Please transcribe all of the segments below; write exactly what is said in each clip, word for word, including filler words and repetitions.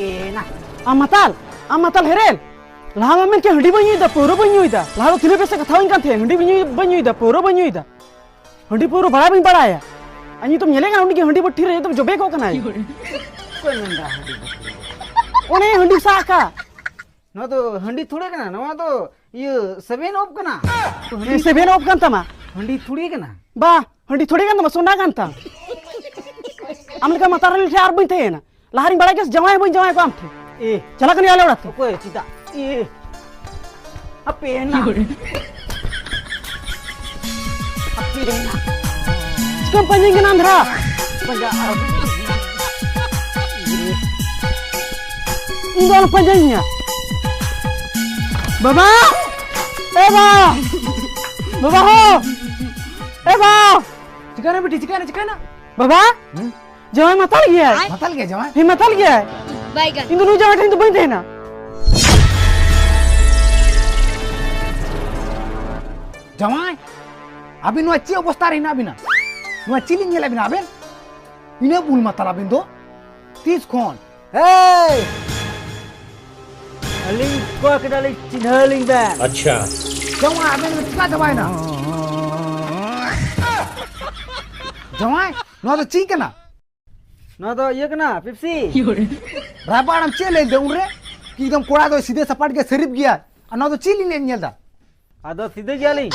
ᱮᱱᱟ᱾ ᱟᱢ ᱢᱟᱛᱟᱞ, ᱟᱢ ᱢᱟᱛᱟᱞ ᱦᱮᱨᱮᱞ᱾ ᱞᱟᱦᱟ ᱢᱟ ᱢᱮᱱ ᱠᱮᱫ ᱦᱟᱺᱰᱤ ᱵᱟᱹᱧ ᱧᱩᱭᱫᱟ, ᱯᱟᱹᱣᱨᱟᱹ ᱵᱟᱹᱧ ᱧᱩᱭᱫᱟ᱾ ᱞᱟᱦᱟ ᱫᱚ ᱛᱤᱱᱟᱹᱜ ᱵᱮᱥ ᱮ ᱠᱟᱛᱷᱟᱣᱟᱹᱧ ᱠᱟᱱ ᱛᱟᱦᱮᱸᱫ, ᱦᱟᱺᱰᱤ ᱵᱟᱹᱧ ᱧᱩᱭ, ᱵᱟᱹᱧ ᱧᱩᱭᱫᱟ, ᱯᱟᱹᱣᱨᱟᱹ ᱵᱟᱹᱧ ᱧᱩᱭᱫᱟ᱾ ᱦᱟᱺᱰᱤ ᱯᱟᱹᱣᱨᱟᱹ ᱵᱟᱲᱟᱭ ᱵᱟᱹᱧ ᱵᱟᱲᱟᱭᱟ᱾ ᱟᱨ ᱱᱤᱛᱚᱜ ᱧᱮᱞᱮ ᱠᱟᱱᱟ ᱩᱱᱤ ᱜᱮ ᱦᱟᱺᱰᱤ ᱵᱟᱹᱴᱷᱤ ᱨᱮ ᱮᱠᱫᱚᱢ ᱡᱚᱵᱮ ᱠᱚᱜ ᱠᱟᱱᱟᱭ᱾ ᱚᱠᱚᱭ ᱢᱮᱱᱫᱟ ᱦᱟᱺᱰᱤ ᱵᱟᱹᱴᱷᱤ ᱨᱮ? ᱚᱱᱮ ᱦᱟᱺᱰᱤ ᱥᱟᱵ ᱟᱠᱟᱫ᱾ ᱱᱚᱣᱟ ᱫᱚ ᱦᱟᱺᱰᱤ ᱛᱷᱚᱲᱮ ᱠᱟᱱᱟ, ᱱᱚᱣᱟ ᱫᱚ ᱤᱭᱟᱹ ᱥᱮᱵᱷᱮᱱ ᱟᱯ ᱠᱟᱱᱟ᱾ ᱦᱮᱸ, ᱥᱮᱵᱷᱮᱱ ᱟᱯ ᱠᱟᱱ ᱛᱟᱢᱟ᱾ ᱦᱟᱺᱰᱤ ᱛᱷᱚᱲᱮ ᱠᱟᱱᱟ᱾ ᱵᱟ, ᱦᱟᱺᱰᱤ ᱛᱷᱚᱲᱮ ᱠᱟᱱ ᱛᱟᱢᱟ, ᱥᱚᱱᱟ ᱠᱟᱱ ᱛᱟᱢ᱾ ᱟᱢ ᱞᱮᱠᱟ ᱢᱟᱛᱟᱞ ᱨᱮ ᱟᱨ ᱵᱟᱹᱧ ᱛᱟᱦᱮᱸᱭᱮᱱᱟ᱾ ᱞᱟᱦᱟ ᱨᱤᱧ ᱵᱟᱲᱟᱭ ᱠᱮᱫᱟ, ᱡᱟᱶᱟᱭ ᱦᱚᱸ ᱵᱟᱹᱧ ᱡᱟᱶᱟᱭ ᱠᱚᱣᱟ ᱟᱢ ᱴᱷᱮᱱ᱾ ᱮ᱾ ᱪᱟᱞᱟᱜ ᱠᱟᱹᱱᱟᱹᱧ ᱟᱞᱮ ᱚᱲᱟᱜ ᱛᱮ᱾ ᱚᱠᱚᱭ? ᱪᱮᱫᱟᱜ? ᱮ᱾ ᱦᱟᱯᱮ ᱱᱟ᱾ ᱦᱟᱯᱮ ᱱᱟ᱾ ᱪᱤᱠᱟᱹᱢ ᱯᱟᱸᱡᱟᱧ ᱠᱟᱱᱟ ᱟᱢ ᱫᱷᱟᱨᱟ? ᱯᱟᱸᱡᱟ ᱟᱨ ᱤᱧ ᱫᱚ ᱟᱞᱚᱢ ᱯᱟᱸᱡᱟᱧᱟ᱾ ᱵᱟᱵᱟ! ᱮ ᱵᱟ! ᱵᱟᱵᱟ ᱦᱳ! ᱮ ᱵᱟ! ᱪᱤᱠᱟᱹᱭᱱᱟ ᱵᱤᱴᱤ, ᱪᱤᱠᱟᱹᱭᱱᱟ, ᱪᱤᱠᱟᱹᱭᱱᱟ? ᱵᱟᱵᱟ? ᱦᱩᱸ? ᱡᱟᱶᱟᱭ ᱢᱟᱛᱟᱞ ᱜᱮᱭᱟᱭ᱾ ᱢᱟᱛᱟᱞ ᱜᱮᱭᱟᱭ ᱡᱟᱶᱟᱭ? ᱦᱮᱸ, ᱢᱟᱛᱟᱞ ᱜᱮᱭᱟᱭ᱾ ᱵᱟᱭᱜᱟᱱ᱾ ᱤᱧ ᱫᱚ ᱱᱩᱭ ᱡᱟᱶᱟᱭ ᱴᱷᱮᱱ ᱫᱚ ᱵᱟᱹᱧ ᱛᱟᱦᱮᱱᱟ᱾ ᱡᱟᱶᱟᱭ, ᱟᱹᱵᱤᱱ ᱱᱚᱣᱟ ᱪᱮᱫ ᱚᱵᱚᱥᱛᱟ ᱨᱮ ᱦᱮᱱᱟᱜ ᱵᱤᱱᱟ? ᱱᱚᱣᱟ ᱪᱮᱫ ᱞᱤᱧ ᱧᱮᱞᱮᱫ ᱵᱤᱱᱟ ᱟᱵᱮᱱ? ᱤᱱᱟᱹ ᱵᱩᱞ ᱢᱟᱛᱟᱞ ᱟᱵᱮᱱ ᱫᱚ? ᱛᱤᱥ ᱠᱷᱚᱱ? ᱦᱮᱭ! ᱟᱹᱞᱤᱧ ᱠᱚ ᱠᱟᱱᱟᱞᱤᱧ, ᱪᱤᱱᱦᱟᱹ ᱞᱤᱧ ᱵᱮᱱ᱾ ᱟᱪᱪᱷᱟ᱾ ᱡᱟᱶᱟᱭ, ᱟᱵᱮᱱ ᱫᱚ ᱪᱤᱠᱟ ᱪᱟᱵᱟᱭᱮᱱᱟ? ᱡᱟᱶᱟᱭ, ᱱᱚᱣᱟ ᱫᱚ ᱪᱮᱫ ᱠᱟᱱᱟ? ᱱᱚᱣᱟ ᱫᱚ ᱤᱭᱟᱹ ᱠᱟᱱᱟ, ᱯᱮᱯᱥᱤ᱾ ᱨᱟᱵᱟᱲ ᱟᱢ ᱪᱮᱫ ᱞᱟᱹᱭ ᱫᱟ ᱩᱱᱨᱮ? ᱠᱤ ᱮᱠᱫᱚᱢ ᱠᱚᱲᱟ ᱫᱚ ᱥᱤᱫᱷᱟᱹ ᱥᱟᱯᱟᱴ ᱜᱮ ᱥᱟᱹᱨᱤᱯ ᱜᱮᱭᱟ᱾ ᱟᱨ ᱱᱚᱣᱟ ᱫᱚ ᱪᱮᱫ ᱞᱤᱧ ᱧᱮᱞ ᱫᱟ? ᱟᱫᱚ ᱥᱤᱫᱷᱟᱹ ᱜᱮᱭᱟᱞᱤᱧ᱾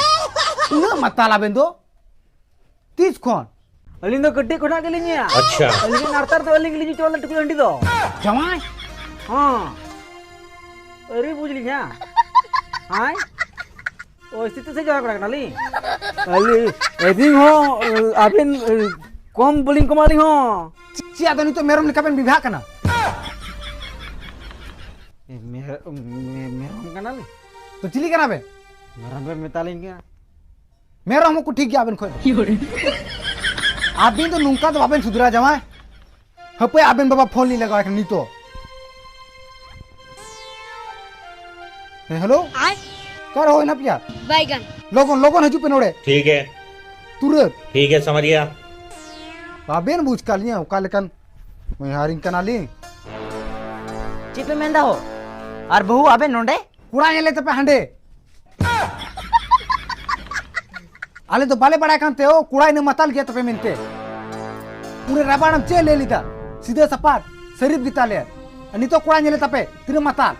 ᱩᱱᱟᱹᱜ ᱢᱟᱛᱟᱞ ᱟᱵᱮᱱ ᱫᱚ? ᱛᱤᱥ ᱠᱷᱚᱱ? ᱟᱹᱞᱤᱧ ᱫᱚ ᱠᱟᱹᱴᱤᱡ ᱠᱷᱚᱱᱟᱜ ᱜᱮᱞᱤᱧ ᱧᱩᱭᱟ᱾ ᱟᱪᱪᱷᱟ᱾ ᱟᱹᱞᱤᱧ ᱱᱟᱨᱛᱟᱨ ᱫᱚ ᱟᱹᱞᱤᱧ ᱜᱮᱞᱤᱧ ᱧᱩ ᱦᱚᱪᱚ ᱞᱮᱫᱟ ᱴᱩᱠᱩᱡ ᱦᱟᱺᱰᱤ ᱫᱚ᱾ ᱡᱟᱶᱟᱭ? ᱦᱚᱸ᱾ ᱟᱹᱣᱨᱤ ᱵᱩᱡᱽ ᱞᱤᱧᱟ᱾ ᱦᱟᱭ? ᱳᱭ, ᱥᱤᱛᱩ ᱥᱮ ᱡᱟᱶᱟᱭ ᱠᱚᱲᱟ ᱠᱟᱱᱟᱞᱤᱧ᱾ ᱟᱹᱞᱤᱧ, ᱟᱹᱞᱤᱧ ᱦᱚᱸ, ᱟᱹᱵᱤᱱ, ᱠᱚᱢ ᱵᱟᱹᱞᱤᱧ ᱠᱚᱢᱟ ᱟᱹᱞᱤᱧ ᱦᱚᱸ᱾ ᱪᱮᱫ ᱟᱫᱚ ᱱᱤᱛᱚᱜ ᱢᱮᱨᱚᱢ ᱞᱮᱠᱟ ᱵᱮᱱ ᱵᱤᱵᱷᱟᱜ ᱠᱟᱱᱟ? ᱮ, ᱢᱮᱨ-, ᱢᱮ-, ᱢᱮᱨᱚᱢ ᱠᱟᱱᱟᱞᱤᱧ᱾ ᱛᱚ ᱪᱤᱞᱤ ᱠᱟᱱᱟ ᱵᱮᱱ? ᱢᱮᱨᱚᱢ ᱵᱮᱱ ᱢᱮᱛᱟᱞᱤᱧ ᱠᱟᱱᱟ᱾ ᱢᱮᱨᱚᱢ ᱦᱚᱸᱠᱚ ᱴᱷᱤᱠ ᱜᱮᱭᱟ ᱟᱵᱮᱱ ᱠᱷᱚᱡ ᱫᱚ᱾ ᱟᱵᱮᱱ ᱫᱚ ᱱᱚᱝᱠᱟ ᱫᱚ ᱵᱟᱵᱮᱱ ᱥᱩᱫᱷᱨᱟ ᱡᱟᱶᱟᱭ᱾ ᱦᱟᱯᱮ ᱟᱵᱮᱱ ᱵᱟᱵᱟ ᱯᱷᱳᱱ ᱞᱤᱧ ᱞᱟᱜᱟᱣᱟᱭ ᱠᱟᱱᱟ ᱱᱤᱛᱚᱜ᱾ ᱦᱮᱸ, ᱦᱮᱞᱳ? ᱟᱭ? ᱚᱠᱟ ᱨᱮ ᱦᱩᱭᱱᱟ ᱯᱮᱭᱟ? ᱵᱟᱭᱜᱟᱱ᱾ ᱞᱚᱜᱚᱱ, ᱞᱚᱜᱚᱱ ᱦᱤᱡᱩᱜ ᱯᱮ ᱱᱚᱰᱮ᱾ ᱴᱷᱤᱠ ᱜᱮ᱾ ᱛᱩᱨᱟᱹᱛ᱾ ᱴᱷᱤᱠ ᱜᱮ, ᱥᱟᱢᱟᱨᱤᱭᱟ᱾ ᱵᱟᱵᱮᱱ ᱵᱩᱡᱽ ᱠᱟᱜ ᱞᱤᱧᱟ ᱚᱠᱟ ᱞᱮᱠᱟᱱ ᱢᱚᱭᱦᱟᱨᱤᱧ ᱠᱟᱱᱟᱞᱤᱧ᱾ ᱪᱮᱫ ᱯᱮ ᱢᱮᱱᱫᱟ ᱦᱳ? ᱟᱨ ᱵᱟᱹᱦᱩ ᱟᱵᱮᱱ ᱱᱚᱰᱮ? ᱠᱚᱲᱟ ᱧᱮᱞᱮ ᱛᱟᱯᱮ ᱦᱟᱸᱰᱮ᱾ ᱟᱞᱮ ᱫᱚ ᱵᱟᱞᱮ ᱵᱟᱲᱟᱭ ᱠᱟᱱ ᱛᱮ, ᱳ ᱠᱚᱲᱟ ᱤᱱᱟᱹ ᱢᱟᱛᱟᱞ ᱜᱮᱭᱟ ᱛᱟᱯᱮ ᱢᱮᱱᱛᱮ᱾ ᱩᱱᱤ ᱨᱟᱵᱟᱲᱟᱢ ᱪᱮᱫ ᱞᱟᱹᱭ ᱞᱮᱫᱟ? ᱥᱤᱫᱷᱟᱹ ᱥᱟᱯᱟᱴ ᱥᱟᱹᱨᱤᱯ ᱜᱮᱛᱟᱞᱮ᱾ ᱟᱨ ᱱᱤᱛᱚᱜ ᱠᱚᱲᱟ ᱧᱮᱞᱮ ᱛᱟᱯᱮ ᱛᱤᱱᱟᱹᱜ ᱢᱟᱛᱟᱞ᱾